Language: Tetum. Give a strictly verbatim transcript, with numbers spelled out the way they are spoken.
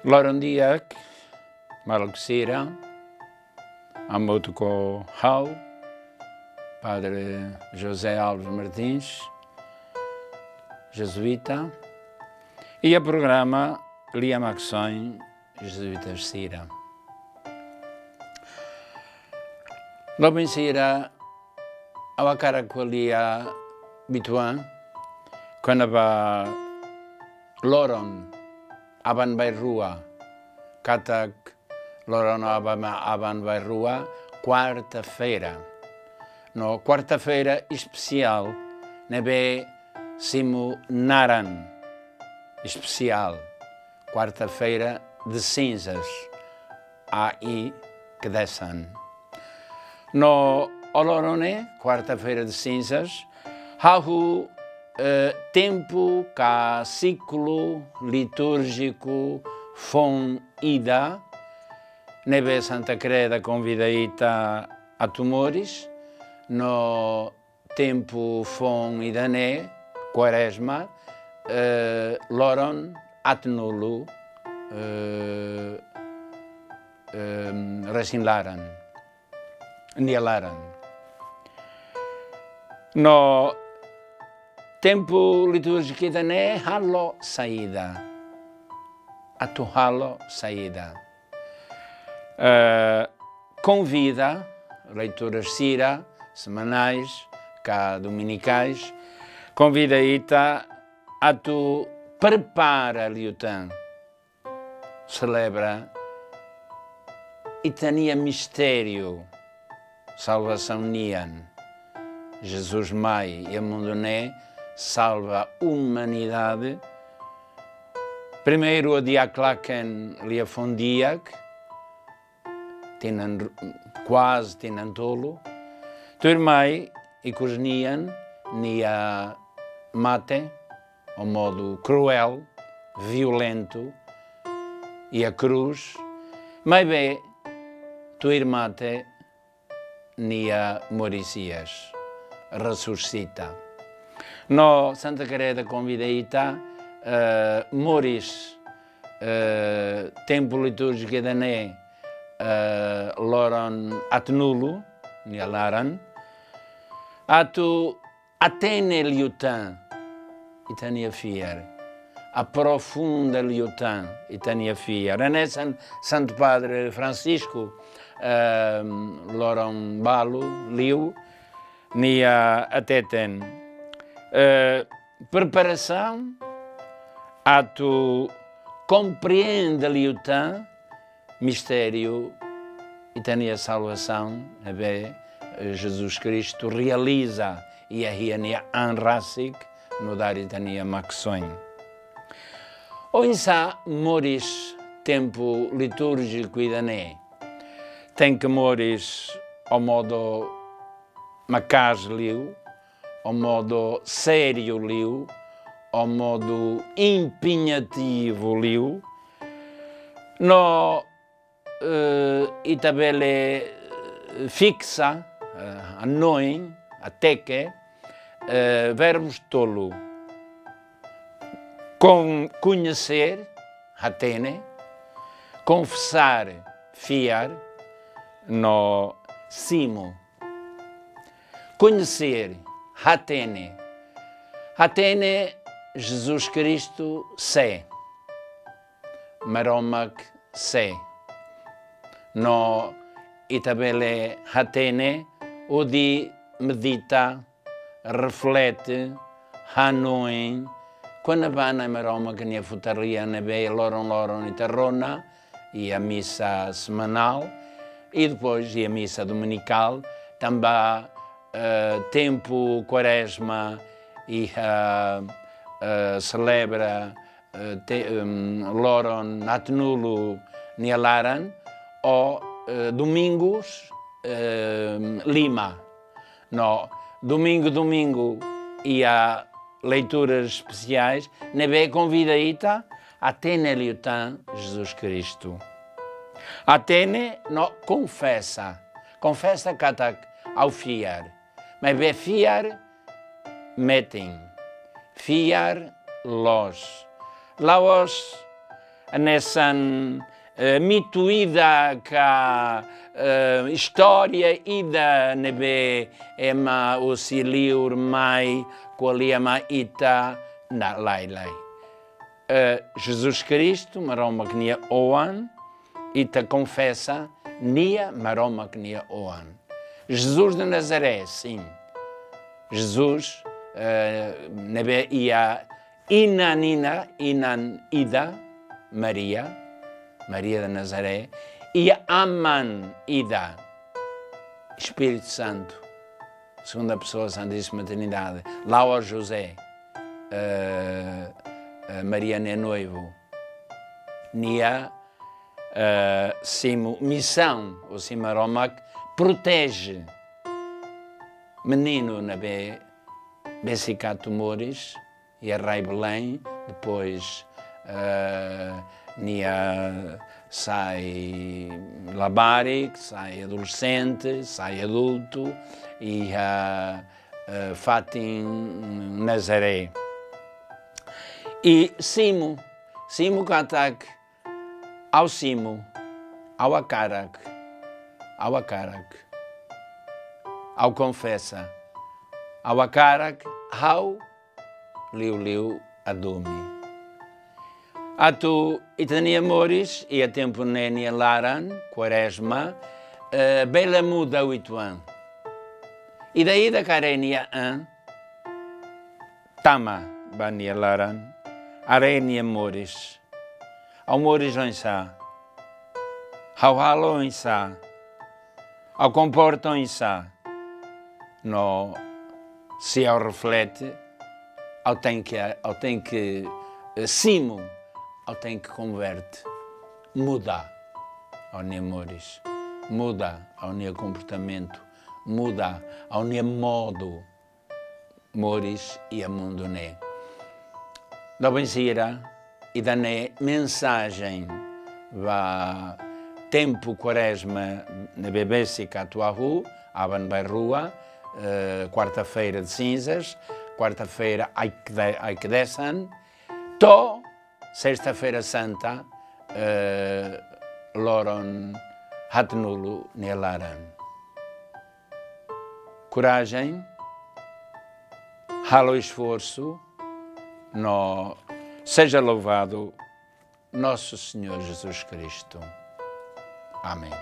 Loron di'ak, maluk sira, hamutuk ho ha'u, Padre José Alves Martins, jezuíta, iha programa Lia Maksoin Jezuíta sira. Loron sira, ha'u hakarak ko'alia uitoan kona-ba loron aban-bainrua, katak loron aban, aban-bainrua, kuarta-feira. No kuarta-feira espesiál, ne'ebé simu naran espesiál, Quarta-feira de Cinzas, A I Kedasan. No loron ne'e, Quarta-feira de Cinzas, hahú, eh, tempu ka siklu litúrjiku foun ida, ne'ebé Santa Kreda konvida ita atu moris, no tempu foun ida-ne'e, Kuarezma, eh, loron aat-nulu, eh, em, resin-laran, nia laran. No tempu litúrjiku ida-ne'e halo saida, atu halo saida. Eh, konvida leitura sira semanais ka dominikais, konvida ita atu prepara liután, selebra ita-nia mistériu salvasaun nian. Jesus mai iha mundu ne'e salva umanidade. Primeiru, hodi haklaken liafuan di'ak, tinan, kuaze tinan tolu. Tuirmai, ikus nian, nia mate ho modu kruél, violentu, iha krús. Maibé, tuir mate, nia moris hi'as, resursita. No Santa Kreda konvida ita, eh, moris, eh, tempu litúrjiku ida-ne'e, eh, loron aat-nulu, nia laran, atu hatene liután ita-nia fiar, aprofunda liután ita-nia fiar. Hanesan Santu Padre Francisco, ehm, loron balu liu, nia hateten, eh, preparasaun atu komprende liután mistériu ita-nia salvasaun, ne'ebé, eh, Jesus Kristu realiza iha nia an rasik, nu'udar ita-nia maksoin. Oinsá moris tempu litúrjiku ida-ne'e? Tenke moris ho modu maka'as liu, ho modu sériu liu, ho modu empeñativu liu. No, eh, ita bele, eh, fiksa, eh, hanoin, hateke, eh, verbus tolu. Kon-, koñeser, hatene, konfesar, fiar, no simu. Koñeser, hatene. Hatene Jesus Kristu sé. Maromak sé. No ita bele hatene hodi medita, reflete, hanoin kona-ba Na'i Maromak nia futar-lian ne'ebé loron-loron ita rona iha misa semanál, i depois iha misa dominikál, tanba, eh, tempu Kuarezma iha, eh, selebra, eh, te-, em, loron aat-nulu nia laran, ho, eh, domingus, em, lima. No domingu-domingu iha leituras espesiais ne'ebé konvida ita hatene liután Jesus Kristu. Hatene no konfesa. Konfesa katak ha'u fiar. Maibé fiar metin. Fiar loos. La'ós hanesan, eh, mitu ida ka, eh, istória ida ne'ebé ema husi liur mai ko'alia mai ita, na, lae, lae. Eh, Jesus Kristu, Maromak nia Oan, ita konfesa, nia Maromak nia Oan. Jesus de Nazaré, sin. Jesus, eh, ne'ebé iha inan ida, inan ida, Maria, Maria de Nazaré, iha aman ida, Espíritu Santu, Segunda Pessoa, Santíssima Trindade, la'ós José, eh, eh, Maria nia noivu. Nia, eh, simu misaun, ou simu Maromak proteje meninu ne'ebé besik atu moris, iha rai Belém, depois, eh, nia sai labarik, sai adolexente, sai adultu, iha, eh, fatin Nazaré. I simu, simu katak, ha'u simu, ha'u hakarak, ha'u hakarak, ha'u konfesa, ha'u hakarak, ha'u liuliu hadomi. Atu ita-nia moris iha tempu ne'e nia laran, Kuarezma, eh, bele muda uitoan. Ida-idak haree nia an, tama ba nia laran, haree nia moris. Ha'u moris oinsá? Ha'u halo oinsá? Ha'u komporta oinsá? No, se ha'u reflete, ha'u tenke, ha'u tenke, eh, simu, ha'u tenke konverte, muda ha'u-nia moris, muda ha'u-nia komportamentu, muda ha'u-nia modu moris iha mundu ne'e. Doben sira, ida-ne'e mensajen ba tempu Kuarezma ne'ebé besik atu hahú, aban-bainrua, eh, Quarta-feira de Cinzas, Quarta-feira Aikde-, Aikdesan, to'o Sesta-feira Santa, eh, loron haatnulu nia laran. Korajen, halo esforsu, no seja louvado Nosso Senhor Jesus Cristo. Amém.